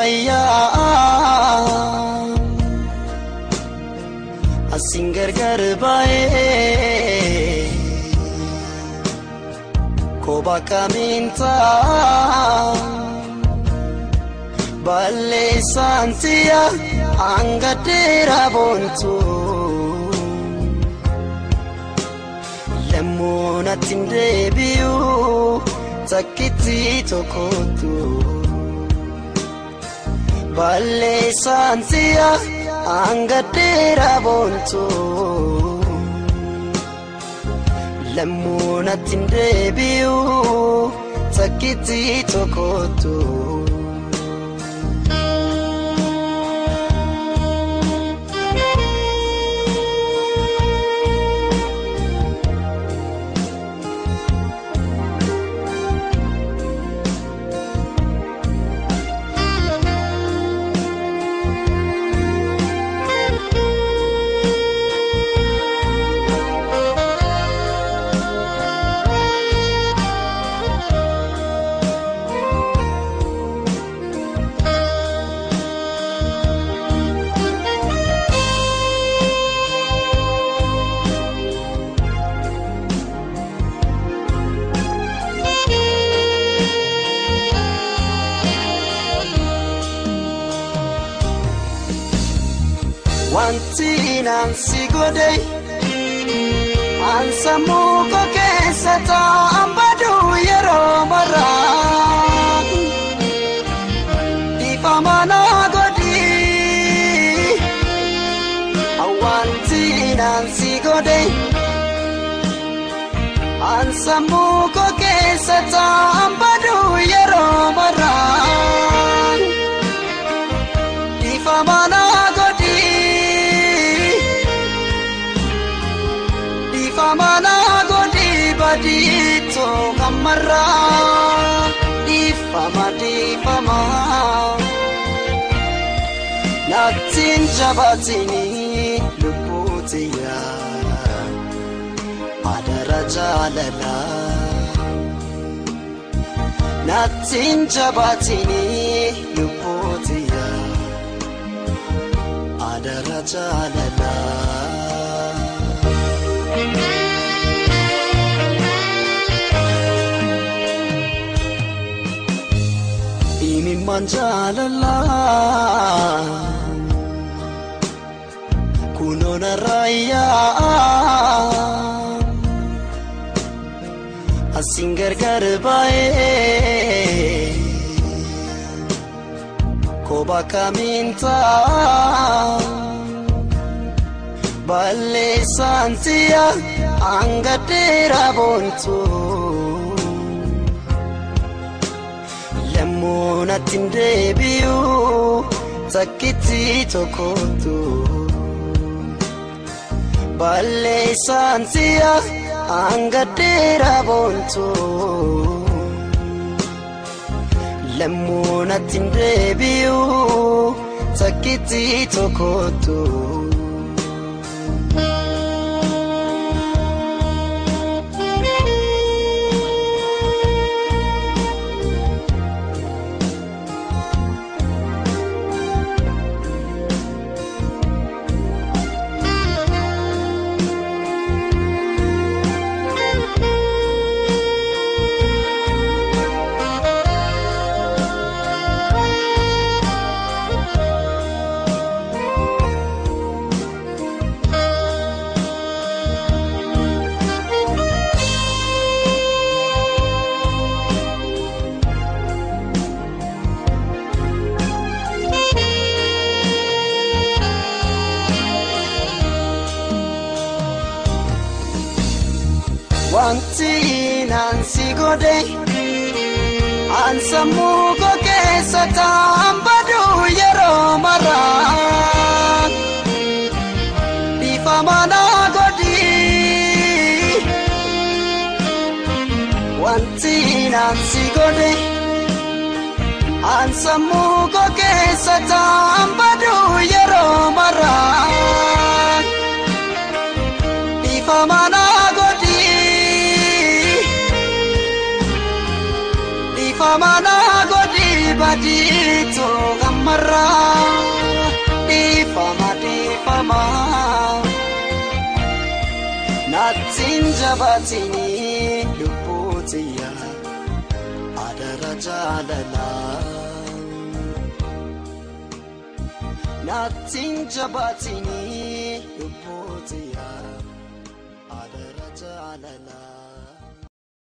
narrayaa asin gargar bae koba kaminta balle santia angadera bontu lemona tindebiu takiti tokotu balle santia angadera bontu lemona tindebiu takiti tokotu. Wanti nansi gode ansa muko keessa ambadu yeroo mara ifama na godi. Wanti nansi gode ansa muko keessa ambadu yeroo mara ifama na godi. Ifamana godi badito kamara ifama ifama natin jabatini lubutiya adara jalala natin jabatini lubutiya adara jalala. Manjalala kunona raya asin gargar bae koba kaminta balle santia angadera bontu lemona tindebiu takiti tokotu balle santia angadera bontu lemona tindebiu takiti tokotu. Wanti nansi gode ansa muko keessa tambadu yeroo mara ifama na godi. Wanti nansi gode ansa muko keessa tambadu yeroo mara ifama na godi. Ifamana godi badito. marraa dhiifama dhiifama. Nattiin jabaatini lubbuutiyya adara jaalalaa. Nattiin jabaatini lubbuutiyya adara jaalalaa.